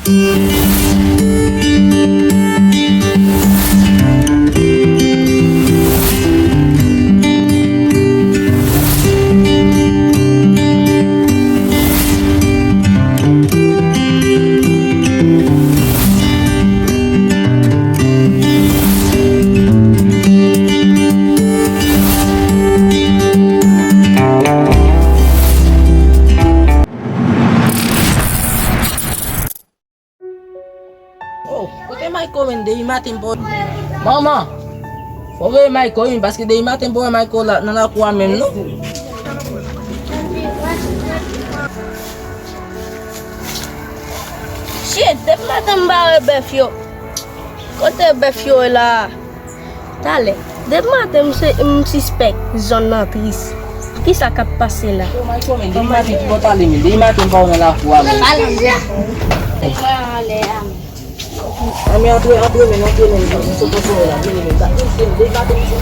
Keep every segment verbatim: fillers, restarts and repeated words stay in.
Oh, kote Mayko menm? Depi maten m pa wè. Manman, fò w veye Mayko wi, paske depi maten m pa wè Mayko la, nan lakou a menm non. Shit, depi maten m pa wè bèf yo. Kote bèf yo ye la? Talè, depi maten m se, m sispèk zòn nan tris. Kisa k ap pase la? Yo, Mayko, men, depi maten ki bò w t ale, men? Depi maten m pa wè w nan lakou a, men. Pale la. Mwen ale a, men. Ann, men, antre, antre, men, antre, men, men, sot nan somèy la, vini, men, sa, depi maten m se.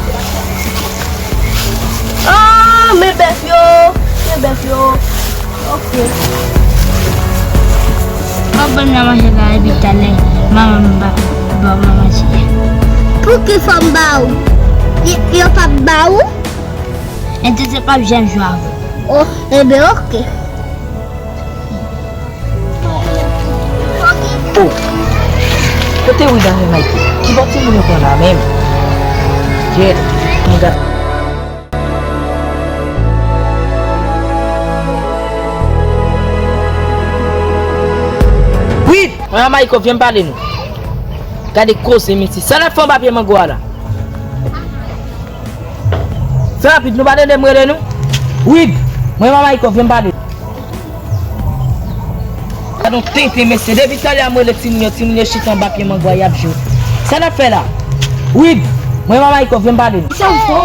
Ah, men bèf yo, men bèf yo. Ok. W ap ban m nan manje la, epi talè, manman m va ba w nan manje. Pouki fò m ba ou? Yo, yo p ap ba ou? Entèsè p ap janm jwe avè w. Oh, enben, ok. Oh, kote Wid avè Mayko? Ki bò timoun yo pran la menm? Kyèt, m gad. Wid! Mwen a Mayko, vyen m pale nou. Gade koze, mesye. Sa n ap fè anba pye mango a la? Fè rapid, nou pa tande m rele nou? Wid! Mwen a Mayko, vyen m pale. Gade yon tenten, mesye. Depi talè a m rele timoun yo, timoun yo chita anba pye mango a, y ap jwe. Sa n ap fè la? Wid! Mwen a Mayko, vyen m pale nou. Sa w fè?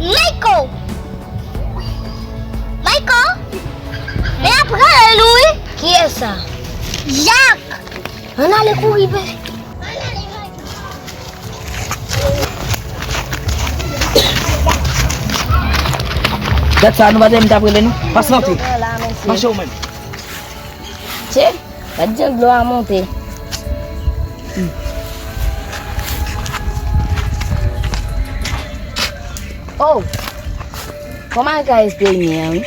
Mayko! Mayko! Men ap rele nou wi! Kiyès sa? Jak! Ann ale kouri, bebe. Dat sa, nou pa te m t ap rele nou? Pas antre. Mache ou menm. Che, gad jan dlo a monte. Oh, kòman l ka esprime an, wi?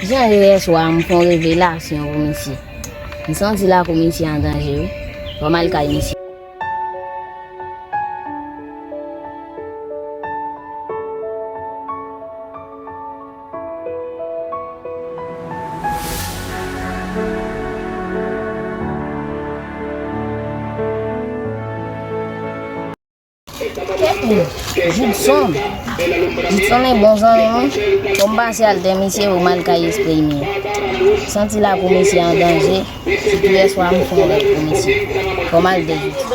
Jan yè swa, m fè yon revelasyon pou misye. M santi lakou misye an danje, wi. Fò m al kay misye. Judson. Judson e bon zanmi mwen. Fò m pase al dè misye pou m al kay esprime. Santi lakou misye an danje. Se tou lè swa m fè yon lèt pou misye. Fò m al dè Judson.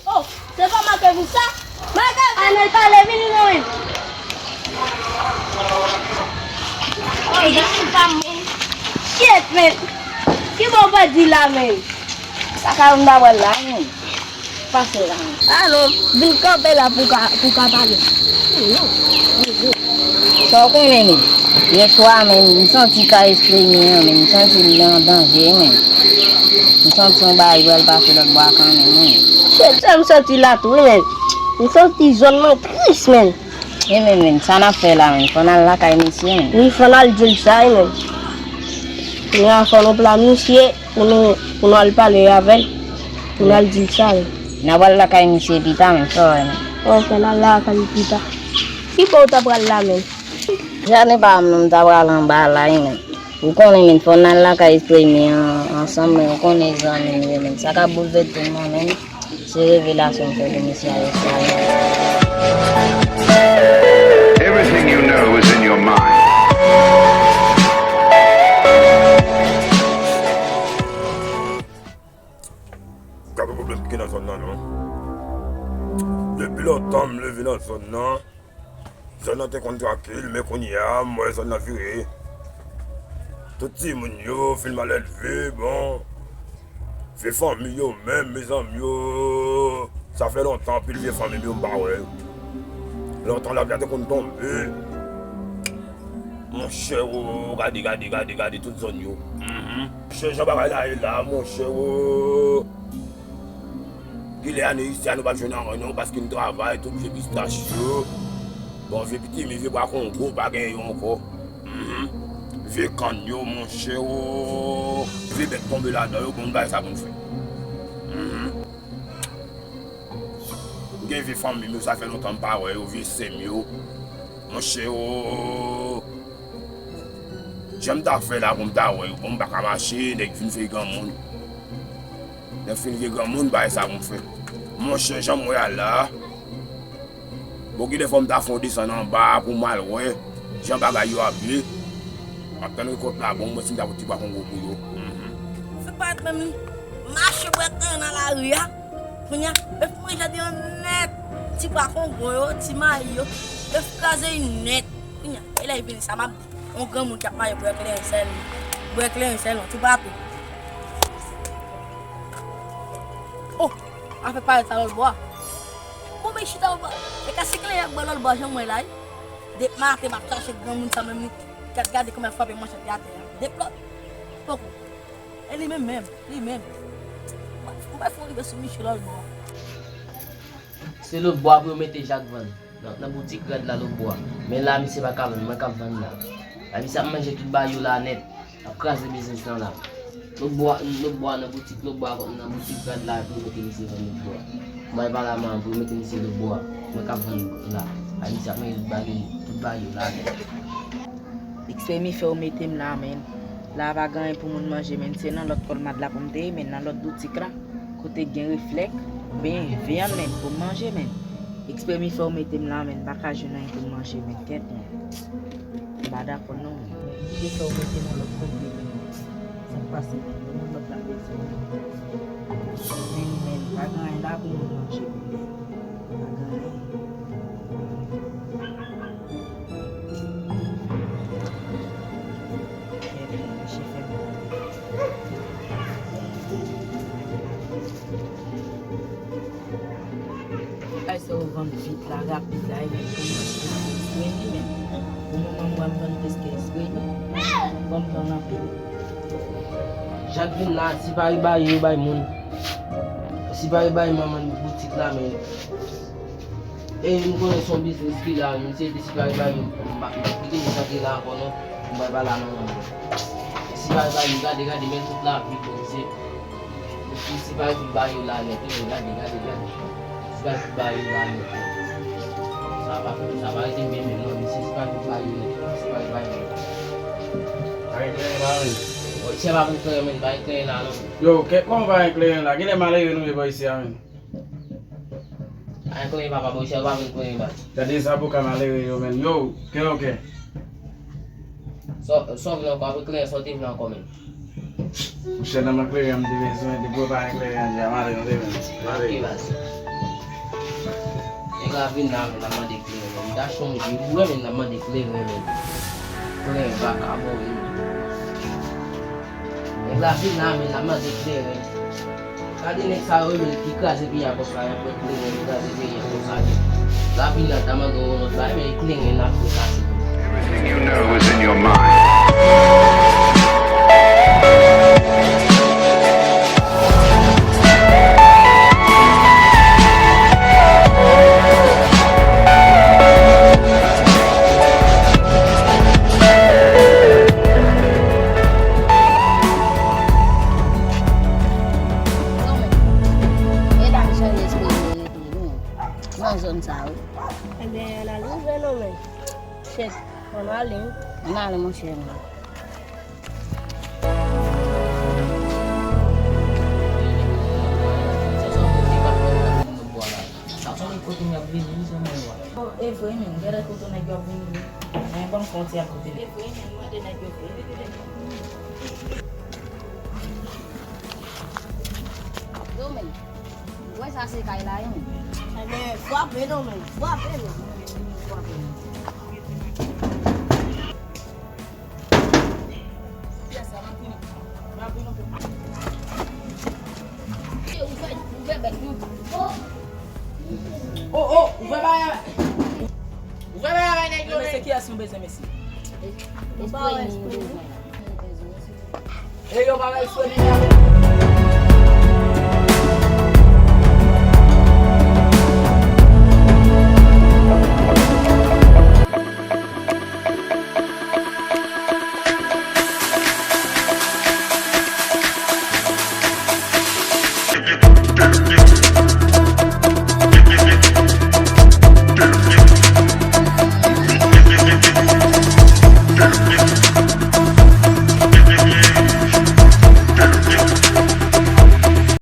Oh, se pa Marc Evans sa? Marc Evans! Anèl pale, vini non, men. Oh, gade sa, men. Shit, men. Ki bò w pèdi la, men? Sa ka yon dabwèl la, men. Pase la, men. Alo, vin kanpe la pou ka, pou ka pale. Sa w konnen, men? Yè swa, men, m santi ka esprime an, men, m santi li an danje, men. M santi yon bagay pral pase lòt bò a kanmenm, men. Shit, sa m santi la tou, wi, men. M santi zòn nan tris, men. E men, men, sa n ap fè la, men? Fò n al lakay misye, men. Wi, fò n al di l sa, wi, men. Kounye a, fò nou planifye pou nou, pou nou al pale avè l, pou nou al di l sa, wi. N ap al lakay misye pita, men, sa w wè, men. Ok, n al lakay pita. Ki bò w ta pral la, men? Jaden pa m non, m ta pral anba la, wi, men. Ou konnen, men, fò n al lakay esprime an, ansanm, men, ou konnen zanmi m yo, men. Sa ka boulvèse moun, men. Se revelasyon m fè pou misye a yè swa. Everything you know is in your mind. Gade pwoblèm ki gen nan zòn nan, non. Depi lontan m leve nan zòn nan, zòn Nan te konn trankil, men kounye a, m wè zòn nan vire. Tout timoun yo fin malelve, bon. Vye fanmi yo menm, mezanmi yo. Sa fè lontan, anpil vye fanmi m yo m pa wè yo. Lontan lapli a te konn tonbe. Monchè, o, gade, gade, gade, gade tout zòn yo. Mhm. Monchè, jan bagay la ye la, monchè, o. Gilè ane isi a nou pa t jwenn anyen non, paske n travay, tout vye pistach yo. Bon, vye pitimi, vye bwa kongo, pa gen yo ankò. Mhm. Vye kann yo, monchè, o. Vye bèt tonbe ladan yo, bon, n bay sa pou n fè. Mhm. M gen vye fanmi m yo, sa fè lontan m pa wè yo, vye sè m yo. Monchè, o. Jan m ta fè la pou m ta wè yo, bon, m pa ka mache, nèg vin vye granmoun. Nèg fin vye granmoun, bay sa pou m fè. Monchè, jan m wè a la. Bon, gide fò m ta fè yon desann anba pou m al wè jan bagay yo ap ye. M ap tann rekòt la, bon, mwen si m ta fout ti bwa kongo pou yo. Mhm. Fè parèt menm li. Mache bwè kanyon nan lari a. Kounye a, bèf manje de yon nèt. Ti bwa kongo yo, ti mayi yo. Bèf kraze yon nèt. Kounye a, e lè vini sa, m ap di, yon granmoun k ap maye bwè kleren sèl. Bwè kleren sèlman, ti bwa tou. Oh, afè parèt sa lòt bò a. Bon, men chita lòt bò a. E ka si kleren ak bwè lòt bò a, jan mwen la, wi. Dep maten, m ap chache granmoun sa menm, li. Gad, gade kòman l frape manchèt li atè a. Dep lòt. Poko. E li menm menm, li menm. Mwen, mwen fè rive sou Michel lòt bò. Se lòt bò pou yo mete Jak vann. Nan, nan boutik rad la lòt bò. Men la, misye pa ka vann, mwen k ap vann la. La, misye ap manje tout bagay yo la nèt. Ap kraze biznis lan la. Lòt bò, lòt bò nan boutik, lòt bò nan boutik rad la pou yo mete misye vann lòt bò. Mwen pa la man pou yo mete misye lòt bò. Mwen k ap vann la. La, misye ap manje tout bagay, tout bagay yo la nèt. Exprès mi fè w mete m la, men. La pa gen anyen pou moun manje, men. Se nan lòt kòlmad la pou m te ye, men nan lòt boutik la, kote gen reflèk, oubyen vyann, men, pou m manje, men. Exprès mi fè w mete m la, men. M pa ka jwenn anyen pou m manje, men. Kèt, men. M pa dakò, non, men. Li te fè w mete m yon lòt kote, men. Sa k pase, men. Yon lòt la bezwen. Men, men, pa gen anyen la pou moun manje, men. Pa gen anyen. Bagay sa yo vann vit la, rapid la, e menm pou mwen, espre li menm. Pou moman m wè m vann plis ke espre li. Fò m vann anpil. Jak vin la, si pa li bay, yo bay moun. Si pa li bay manman boutik la, men. E m konnen se yon biznis ki la, misye di si pa li bay, m pa, m pa kite misye antre la ankò non, m pral pale a manman m. E si pa li bay, gade, gade, men tout lavi, bon, misye, si pa li bay yo la nèt, wi, gade, gade, gade. Si pa li bay yo la nèt, wi. Sa pa, sa pa rete byen menm non, misye, si pa li bay yo nèt, si pa li bay yo nèt. Pa gen kleren la, wi. Bò, isi a pa gen kleren, men, pa gen kleren la non. Yo, kè, kòman pa gen kleren la? Genlè malere nou ye bò isi a, men. Ay, kleren papa, bò, chè, pa vin kleren, baz. Gade zaboka malere yo, men. Yo, kè, yo, kè. Sò, sò vle ankò, apre kleren, sò te vle ankò, men. Monchè, nan man kleren, m te bezwen, depi w pa gen kleren, deja malere, nou te vin. Ok, baz. Nèg la vin la, men, n ap mande kleren, men. M ta chonje, wi, men, n ap mande kleren, men. Kleren, vakabon, men. Nèg la vin la, men, n ap mande kleren. Gade nèg sa yo menm ki kraze peyi a konsa, y ap pran kleren, yo kraze peyi a konsa, men. Lavi nan ta mande yon lòt bagay, men e kleren n ap fè sa, se. Everything you know is in your mind. Nan zòn sa, wi. Ebyen, ann al rive non, men. Chèf, ann ale, wi. Ann ale, monchè, non. Bon, e vre, men, gade kote nèg yo ap vini, wi. Men, ban m fè yon ti akoute. E vre, men, mande nèg yo. Yo, men. Wè sa se kay la, wi. Ebyen, frape non, men. Frape non. Frape non. Kiyès nou bezwen, mesye? Espre nou bezwen. E yo pa wè eksprime a.